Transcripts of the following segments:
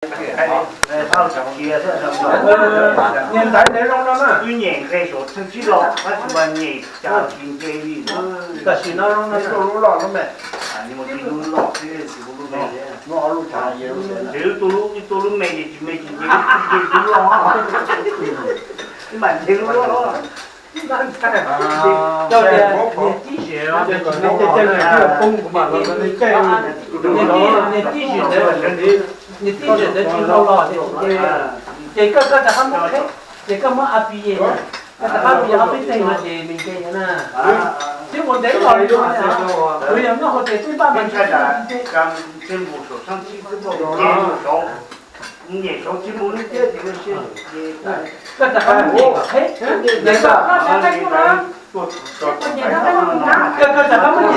Niag ntaiv ntev zoo no na. Wb nyem nqe saum tsib los tab sis mas nyem cas tsis nce li. Tam sim no zoo no lub loj lub me. Ces wb tua lub, wb tua lub me ces tsis me tsis nce, wb nce lub loj. Wb mam nce lub loj. Coj tias niag tib zem, niag tib zem ntawd, niag tib zem ntawd tsis ntau los ces, ces koj, koj rov qab muab, ces koj muab a pi ye, koj rov qab pi ob peb teg no ces nws nce na. Twb ua ntev los li no, kuv yog noj hauv tes twb npaj mas nce. Koj rov qab muab nyem, koj rov qab muab nyem, koj rov qab muab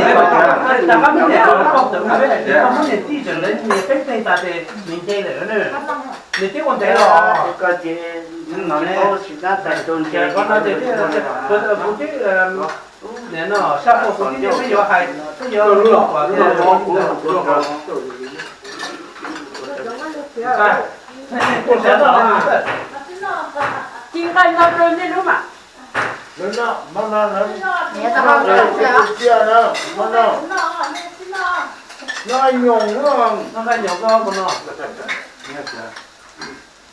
nyem, koj muab nyem tib zem ntawd nyem peb teg tas ces nws nce lawm na. Nws twb ua ntev los. Kuv twb, no sab hauv kuv twb, peb yuav hais, peb yuav lub kom Ci nqaij no rau nej lub mas. Lawv no, hmo no, cia na, hmo no. No nyoos, no nqaij nyoos koj hmo no.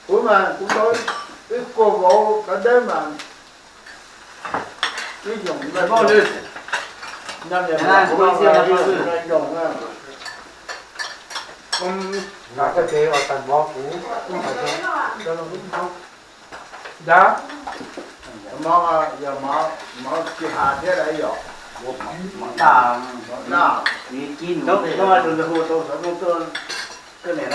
Kuv mas kuv tau ib kuag vauv kav dawb mas ib nyoos, no niam nyoos na. Nyoos na. Koj ces ua tag mov kuv. Nrad. Mov, yog mov tsis hav thiab lawm yom. Mov daj, mov daj. Koj niam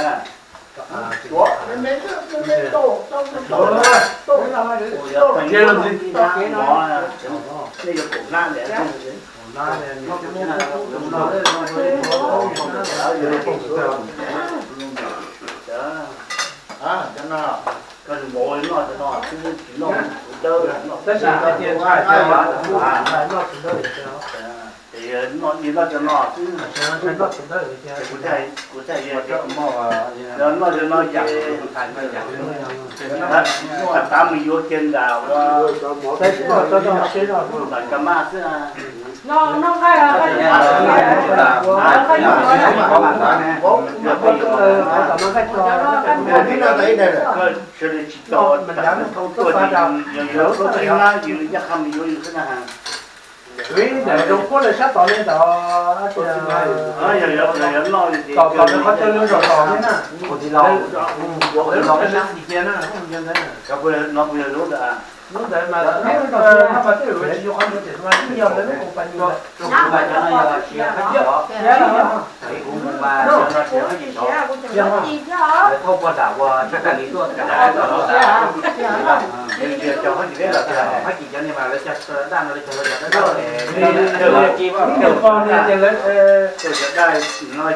na. Koj npaum li noj cov no xwb, tsis noj tus dawb. Tab sis hais tias ntshai tias noj tus dawb, ces noj cov no xwb. Kuv thiaj, kuv thiaj, yog noj cov no ces, tav mus yuav kiag nram ua, nram Ka Maj xwb. Sawv daws tsis tau, yog yus hlub hlub na, yus ncaj qha mus yuav yus xwb na. Ntawm zoo puab lawv sab tod li ntawd, yog yus noj tom lawv qhov chaw lawv zom zom thiab na. Lawv lub chaw lawv xis cia na, no kuv yog lub ntawd. Lub ntawd mas lub ntawd mas tej zaum tsis yog qhov ntawd tiam sis mas yeej yog lawv lub company. Cov daj no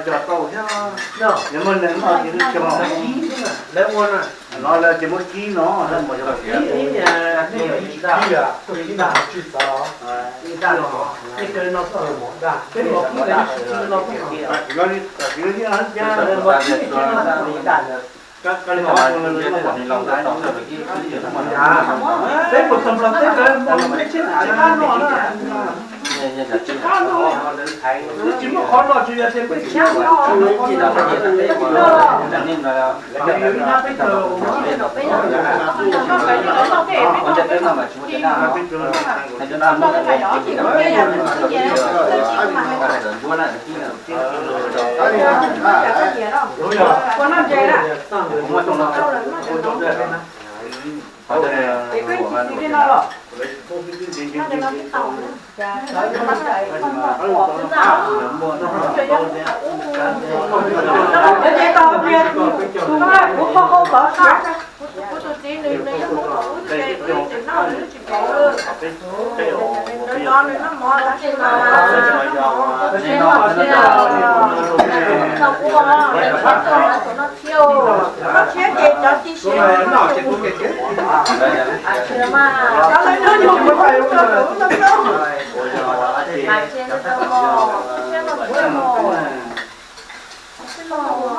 cog tau thiab, yog muaj neeg noj ces lub cog. Lawv ua no, lawv ces muab kib no, ib, ib, ib, ib, ib, ib, ib, ib, ib, ib, ib, ib, ib, Peb puas tau los teb lawv mas peb tshiab tsis qab noj na. Peb tsis qab noj, peb tsis muaj qhov noj tsuas yog tias peb tshiab noj. Yus ib hnab peb caug.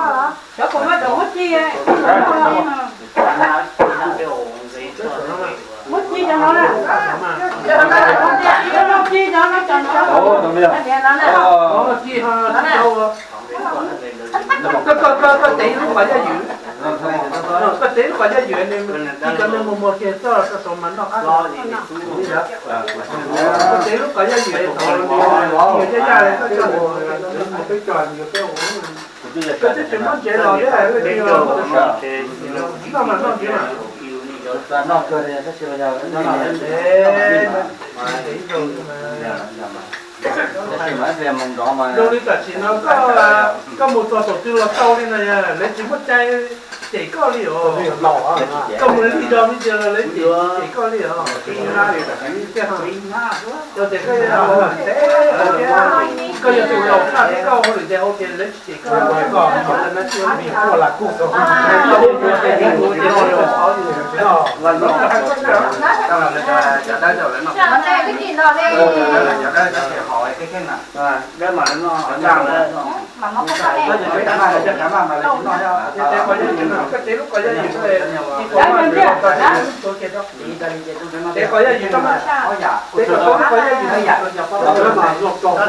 Cov kuv muab cov muab ci, muab ci cov no na. Muab ci cov no, cov no. Koj tev lub qhov yaj ywm, koj tev lub qhov yaj ywm, ci cov neeg muag muag kiag txoj tau mas noj qab. Koj tev lub qhov yaj ywm, yaj yaj, koj twb tsis muab ntsev los thiab, noj mas noj ntsev mas. Zoo li tam sim no koj mus txog thaum twg los tau li no, lawv tsis muaj cai cem koj li os. Koj mus lig zog me ntsis los lawv tsis cem koj li os. Yog tias koj, koj yog tus laus tshaj thiab koj ua lwm tes hau ces lawv tsis cem koj. Koj tev kiag lub qhov yaj ywm rau, koj muab lub qhov ua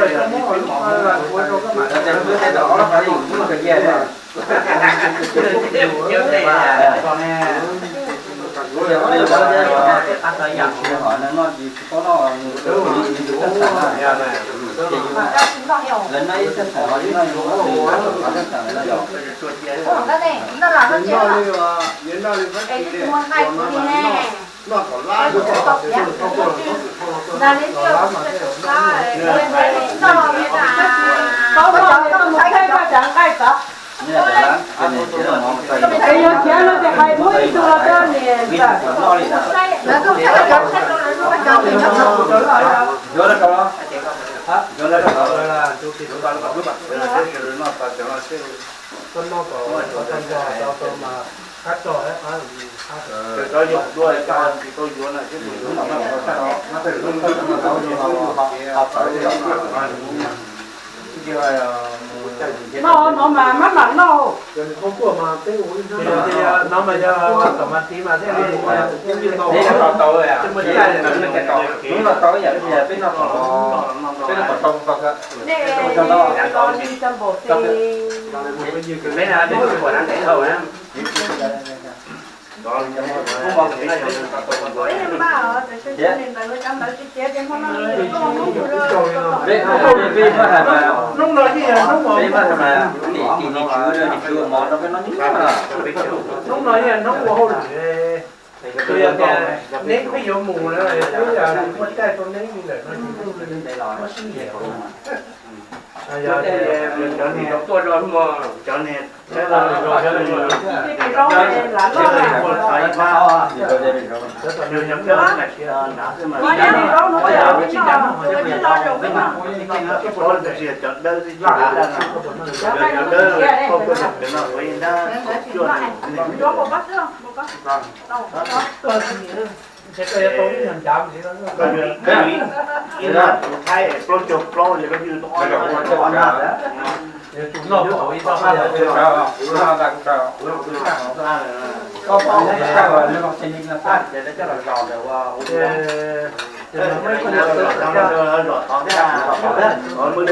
rau koj mam. Noj no mas maj mam noj. No mas yog tom mas tiv mas thiaj li ua tau. Hnub no tau ib yam li peb noj tom, peb noj tom tau tau. Nej tau li tau npaum tes. Hnub no yeej yog hnub ua hauj lwm, tus yog tias neb pheej yuav mus na, peb yog muaj caij rau neb li lawm no ces muaj sij hawm. Cov niag tuaj zog,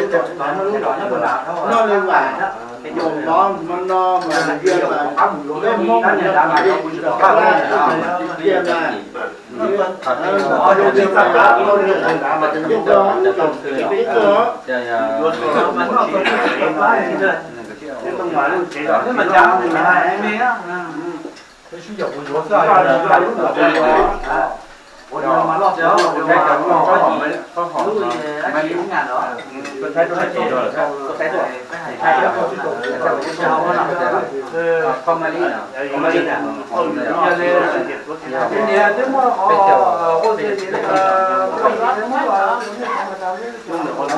cov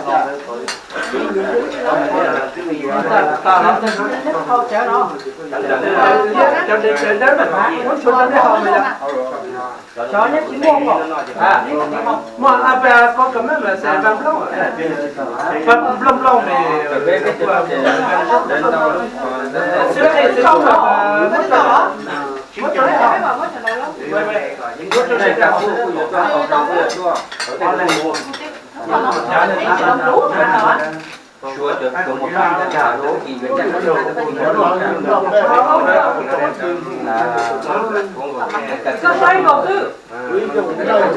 niag Cov dej tsev dawb mas muab tshuav rau nej haus mas yog. Cov neb tsis muaj muaj. Muaj a pa ko ka mab mas xav pa nplooj, pa nplooj nplooj ne. Xwb qhia xwb muab rau, muab rau nej haus. Muab rau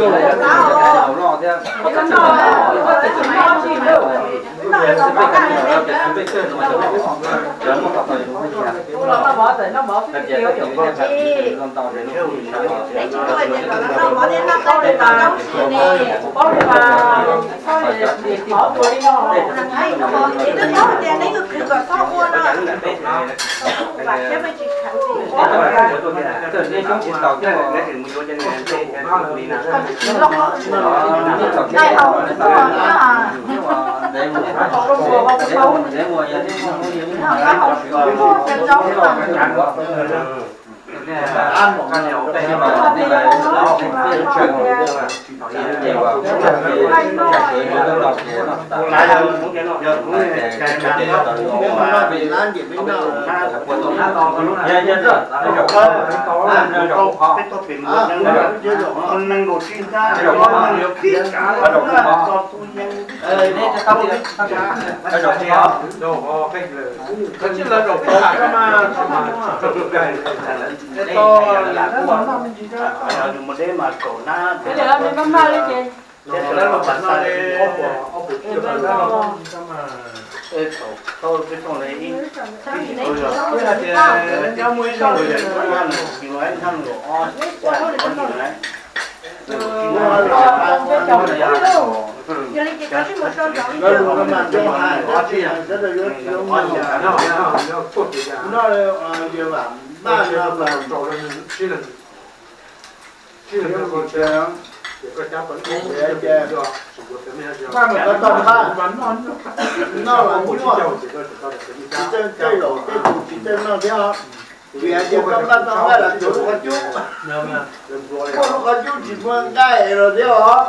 sawv daws. Koj saib nkaus xwb. Noj los nyuaj, tsis txawj tej zaum tej tus tsis txawj noj thiab. Vim hais tias koj npaj tau nqaij los tsuav lub qhov cub, muaj lub qhov cub tsis muaj nqaij los thiab os.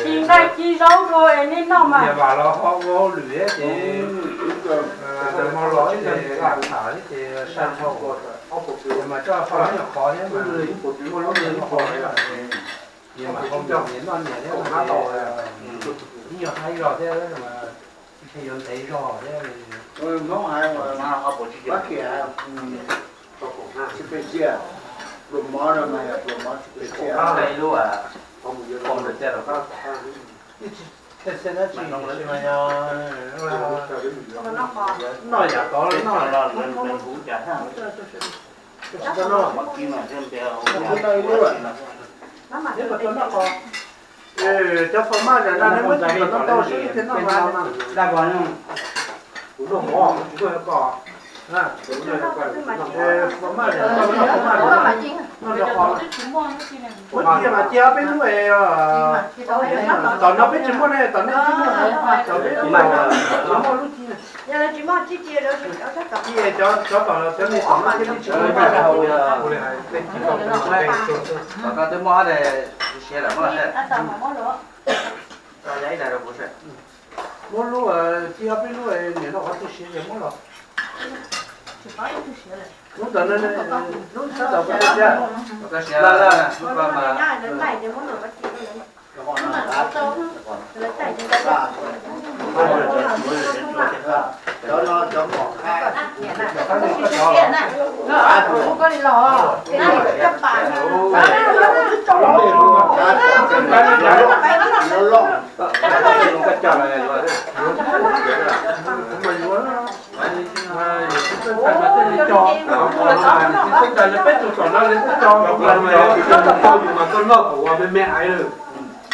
Ci nqaij ci zaub rau es nej noj mas. Vam los ho ua hauj lwm ces, hmo los ces tham thiab ces saj dhau, ces mas coj qhov nyuag qhov thiab mas, ces mas ho nyias noj nyias thiab, ib nyuag haib zog thiab, ib txhia yuav ntev zog thiab. Hmoob hais, Fab Kis hais, tsis pes tsiaj, pluas mov no mas yog pluas mov tsis pes tsiaj. Noj yam tod noj. Cov fas maj zam no nej muab tsis kom noj tau seb nej thiaj noj mas. Kuv noj mov, kuv tsis noj koj. Fas maj zam no, noj fas maj zam no. Muab cia mas cia peb lub es, tom no peb tsis muaj ne, tom nej tsis muaj, tom peb tsis muaj lub ci. Ci cov, cov tom, cov nej tom no cia peb tsis muaj. Muab lub, cia peb lub niam no qhov twg siav ces muab los. Lub ntawd, lub sab tod peb siav.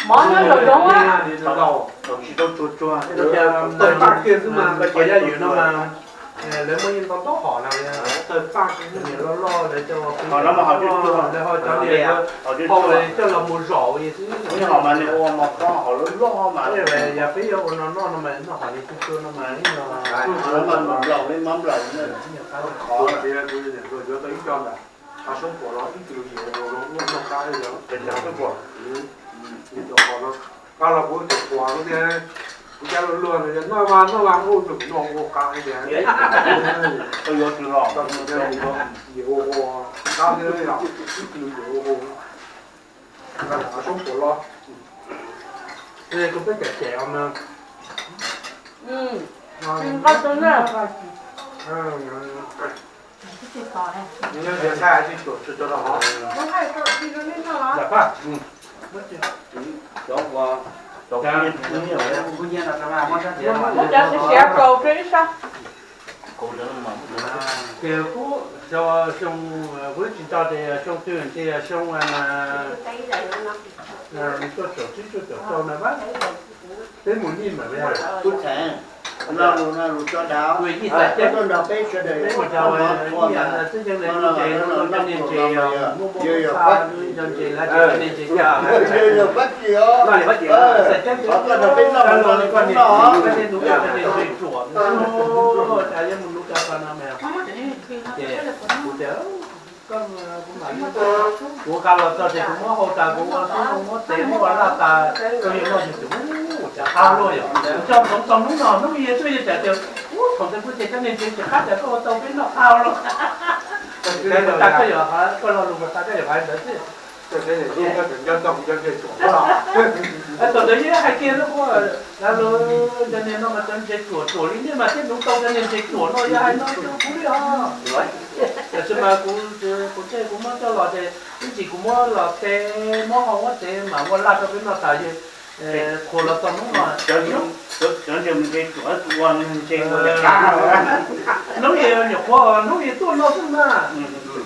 Mov nyob zaum zoov. Tsis tau tsuag tsuag, tau paj kiag xwb mas, qhov yaj ywm no mas. Lawv muaj ntau ntau hom no, tawg paj, niam loj loj lawv cov, lawv ho cov niam hau coj los mus zaum xwb. Hom mas nws ua mos pob hom loj loj mas. Yog peb yuav ua no noj no mas noj hom li tu tu no mas ib no. Nplaum li mov nplaum. Yuav tau ib co ntawm qhov soob puas los ib tug yim ua zoo ua noj qab li os. Qab los kuv tus quas tias, kuv cab luag luag no yog noj mas noj mas ua tus noj ua qab li tias, yuav tsis los, yim ua ua qab thiab yog ib tug yim ua ua qab los soob puas los. Kuv peb cam cem os mas. Nqa tus na. Nyob tias nqaij tsis tuam tsis tau los. Muab cov siav siav kaus rau ib sab. Tias kuv xyoo, kuv tsis nco tias xyoo twg tias xyoo tuaj caum tsib tuaj caum rau na pab, peb mus nij mam li. Kuv txheem no lus no lus tso dav, peb tuaj nrog peb sawv daws, peb mus cov ib yam ntawd xwb, yog li no cov niag ntses muaj muaj xa, yog ntses lawv cov niag ntses coj, no li pab ces xav cab cab los li koj niag, koj niag hnub cov niag ntses ruam, cas yuav mus nuv cov ko no mas. Ces kuv tias, kuv mam li, kuv nqa los txog ces kuv muab hau tas, kuv ua tub muab tev muab ua laj tas, koj yuav noj yus tus, cas qab luaj yom. Kuv coj ntsoov txog hnub no hnub ib tuaj yog tsam tias, ub, thaum ntawd kuv tias koj niag ntses tsis qab cas koj ua tau peb noj qab luaj. Kuv tas koj yog, koj lo lus kuv tas koj yog hais ntawd xwb. Thaum ntawd yog hais kiag lub, lub cov niag no mas cov ntses ruam ruam li nej mas thiaj nuv tau cov niag ntses ruam no, yog hais no rau kuv li os. Tiam sis mas kuv, kuv tej kuv muab coj los ces ib ntsis kuv muab los tev muab hau muab tev mam ua laj rau peb noj tas, qhuas los txog hnub no. Cov ntses ua ntses ua ntses ua ntses. Hnub yog nyuam qhuav hnub yog tuaj no xwb na.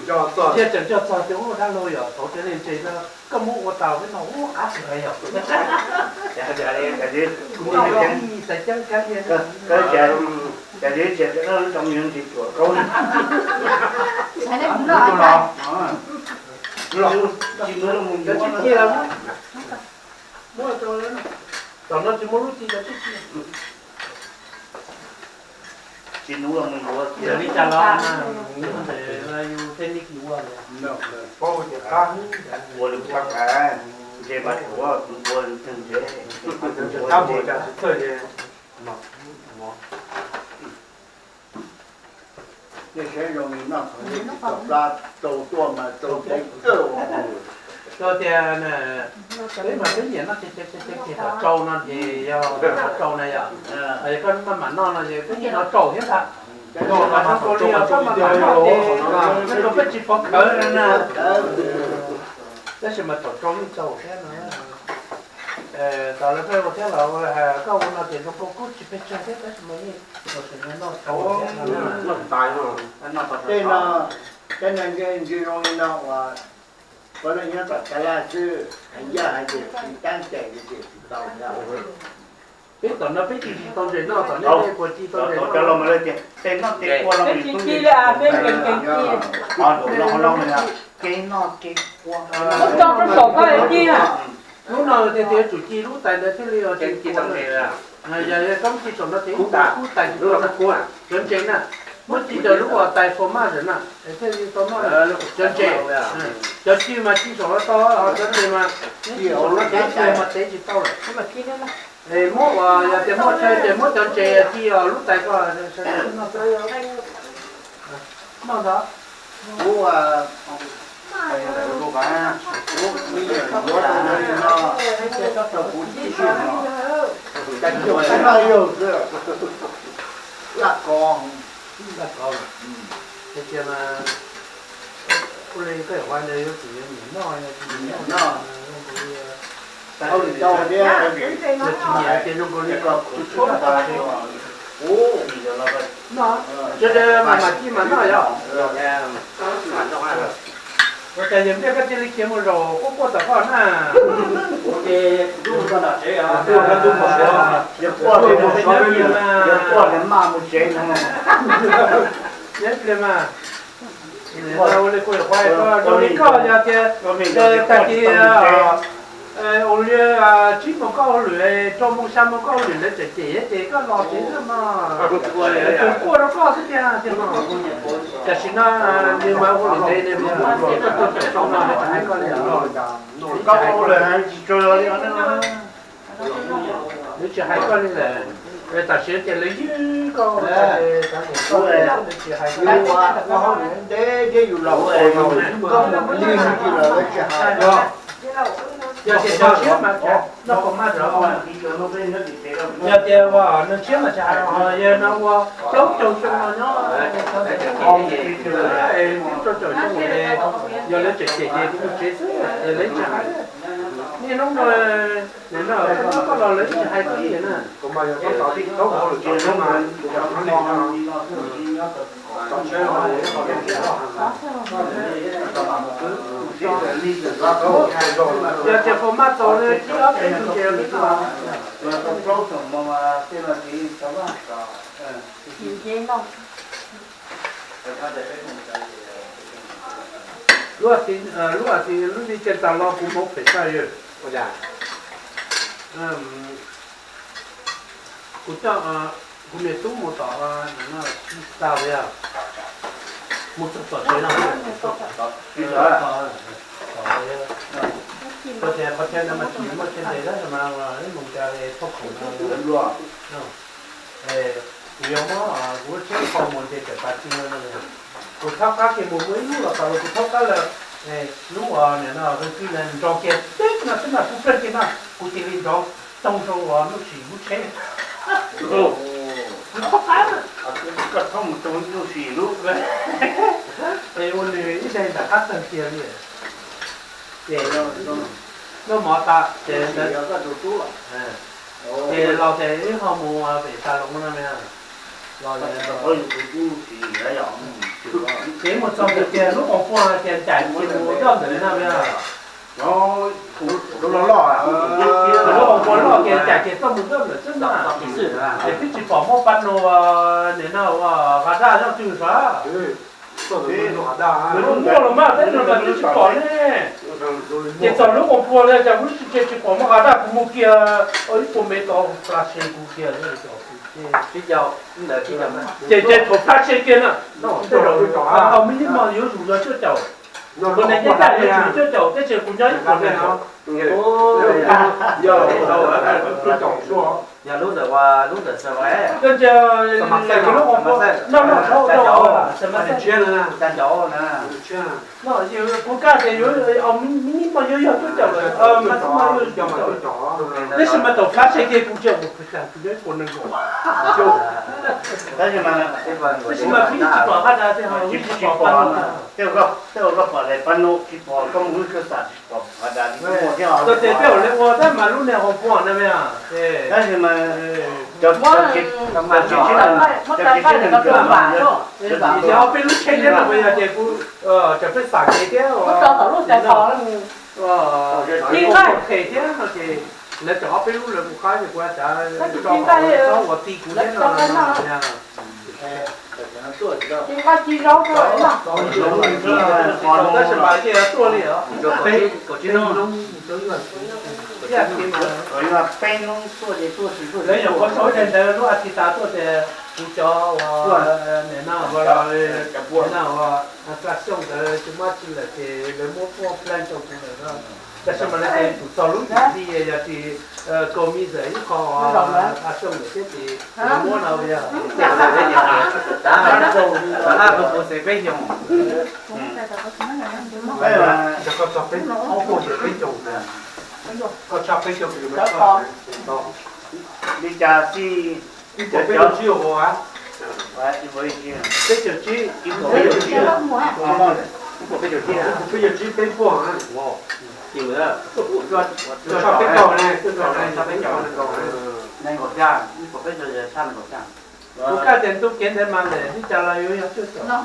Yog tseem nco txog tias ua dab laug yog thaum cov niag ntses no koj muab ua tau peb noj ua qab tsis qab yog. Kuv noj ib xaiv ceeb kab li. Cas tsis tsis noj zoo ntses ruam rau. Los, los, tsis nuv los mus yuav. Muab rau, tam no tsis muaj lub ci rau tib si. Tsis nuv los mus yuav. Yog li cas los yus tej nij kis ua lawm. Ua lwm pab qab, ntses mas tsuav ua ntses. Nej saib zoo li noj qhov ntses tsis txog plab, tsau tuaj mas tsau ntev kawg. Rau tias peb mas peb nyiam noj ces ces ces ces ces tom tsau no ces yog tom tsau na yom. Yog koj maj mam noj no ces peb nyiam noj tsau thiab ntag. Tsau mas zoo nkaus li yog koj maj mam noj ces zoo nkaus peb tsis pov khawv na. Tab sis mas tom tsau yeej tsau thiab no. Tam lawv pheej ua thiab los koj ua no ces zoo nkaus kuj tsis pes tsawg thiab tab sis mas yeej noj tsau thiab no. Tej no, tej no ntses zoo li no uas koj nyob tom Xav Laj xwb, hais yaj hais tias tsis tab cai li ces tsis tau thiab. Peb tom no peb tsis tsis tau ntses noj, tom nej puas tsis tau ntses noj? Tej noj tej ua los peb tsis ci li, peb nkees nkees ci. Kev noj kev ua. Muab tso rau saum koj ci na. Lub no tias tias tsum ci lub tais ntawd thiaj li os, ci tau ntses. Yog koj ci saum no ces kub tais, kub tais cov ntses na, muab ci rau lub uas tais fo maj ntawm na, thiaj li tau noj cov ntses. Cov ci mas ci saum no tau, cov ntses mas ci saum no ces mas tev tsis tau lawm. Muab uas yog tias muaj chaw ces muab cov ntses ci os lub tais ko, noj ntag. Kuv, kuv me nyuam yuav rau no, rau kuv tib si no, cas tsis noj yog xwb, laj kov, laj kov. Tias mas ua li koj hais ntawd yuav tsum yuav nyiam noj, nyiam noj. Tau li tau thiab, tsis nyiam ces zoo nkaus li kuv tsis tau. Sawv daws mam mam ci mam noj yom. Ua cas yawg Npliaj koj cia li khiav mus zaum quaj quaj tom koj na? Ces tus tub mus txog nram tsev, tus tub mus tsev, yawg quaj li mus tsev, yawg quaj li maj mus tsev no. Yawg Npliaj mas, ua li kuv yuav hais rau li koj yog tias tag kis ua li tsib moos koj hauj lwm, rau moos xya moos koj hauj lwm lawv tseem cem ces koj los tsev xwb mas. Tus quaj rau koj xwb tiag tiag mas. Tam sim no nws mas ua lwm ntev nws mas koj tuaj caum zoo no nws tsis hais koj li os. Nws tsis hais koj li lawm. Tam sim no ces lawv ywg koj, nws tsis hais koj li. Yog tias cov tshiab mas noj puas maj rov, yog tias ua nws tshiab mas tsis hais, yog no ua plaub caug xyoo no nyob, plaub caug xyoo, yog lawv tseem cem ces kuv mus tsev xwb, yog lawv tsis hais. Niaj hnub no, nim no koj los lawv tsis hais koj li na. Yog tias puas maj txaus ne, tsib ob peb tus ces li no. Lub, lub, lub ni ces tas los kuv mus pem sab yawg. Kuv coj kuv niam tub mus tom Tsis tas li, mus txog tom tsev no, tsis tas, qhov chaw no mas tsis muaj chaw ntes, tab sis mas ib mus cas thauj khoom no. Kuv yuav muab kuv lub tsheb qhau mus ces tawm pas txi no. Kuv thaub qab kiag mus muaj ib lub los tau, kuv thaub qab lawm. Lub uas nim no zoo ki nrov kiag teb no xwb mas kuv pleeg kiag no, kuv cia li nrov toog rau uas Nuj Sim lub tsheb. Kuv thaub qab, koj thaub mus rau Nuj Sim lub, es ua nws ib daig nram qab tawg kiag li. Ces noj mov tas ces, ces los ces wb ho mus pem Xas Loos no. Los ces mus txog ntawd tias lub Koos Pua hais tias lub Koos Pua hais tias ncaim ces mus zoj ntawm no. Lub Koos Pua loj ces ncaim ces txoj mus zoj ntawm xwb na. Ces twb tsis pom muaj pab no, nim no ua qa daj zoj twg sav. Nws muaj los mas tej no mas twb tsis pom ne. Ces txog lub Koos Pua li cas kuv tsis, tsis pom muaj qa daj, kuv mus kiag ib puas mev tod flash se kuv kiag. Ces ces thaum flash se kiag na, thaum me nyuam yuav zus yog cuaj caum, kuv niam nyab yuav zus cuaj caum, tab sis kuv nyob ib puas nees nkaum. Yog lub ntawm, lub ntawm, lub Koos Pua no, no, no, no, kuv kaj tias yuav, me nyuam yuav yog cuaj caum lawm, mas yuav cuaj caum, tab sis mas thaum flash se kiag kuv tsis, kuv nyob ib puas nees nkaum. Tab sis mas kuv tsis pom qab dab tsi, kuv tsis pom, tej uas koj pom lawm pab no tsis pom, koj mus lub kawg xam tsis pom qab dab tsi thiab. Txog tias tej uas li ua tab mas lub niag Koos Pua no mas, tab sis mas cov, cov tsis, cov tsis sib neej, cov ob peb lub tsheb thiab no yog ces kuv, cov peb xam kev thiab, ib nqaij phem thiab no ces lawv cov ob peb lub lawv kuv qab ces kuv cav tso ib nqaij ua ti kuv thiab no. Tab sis mas cia tuaj li os. Peb hnub tuaj ces tuaj tsis tuaj. Lawv nyuam qhuav sau ib daim ntawv lub as thiv tas tuaj tias kuv cov uas nim no uas, nim no uas xa xyoo ntawd tsis muaj tsi lawm ces lawv muab puag plan rau kuv lawm. Tab sis mas lawv tias tsum txog lub yim hli yog tsis kaus mi zam ib qho xa xyoo lawm thiab ces lawv muab no yog. Tam laj kuv xeem peb xyoos. Koj txog peb, ob puag xeem peb xyoos, koj tshaj peb xyoos li cas xij. Ib puas peb caug tsib, peb caug tsib, ib puas peb caug tsib, ib puas peb caug tsib, peb puag, tshaj peb caug ne, tshaj peb caug nees nkaum, nees nkaum xya, ib puas peb caug xya, tshaj nees nkaum xya. Kuv kaj tias ntu kev ntawd mas ntawm li cas los yuav yog cuaj caum.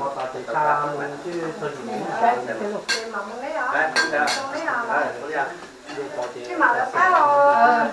mov tas ces tsa mus twb txog yim mus. Ces mam mus neb os. Mus neb os. Ces mam lawv pab os.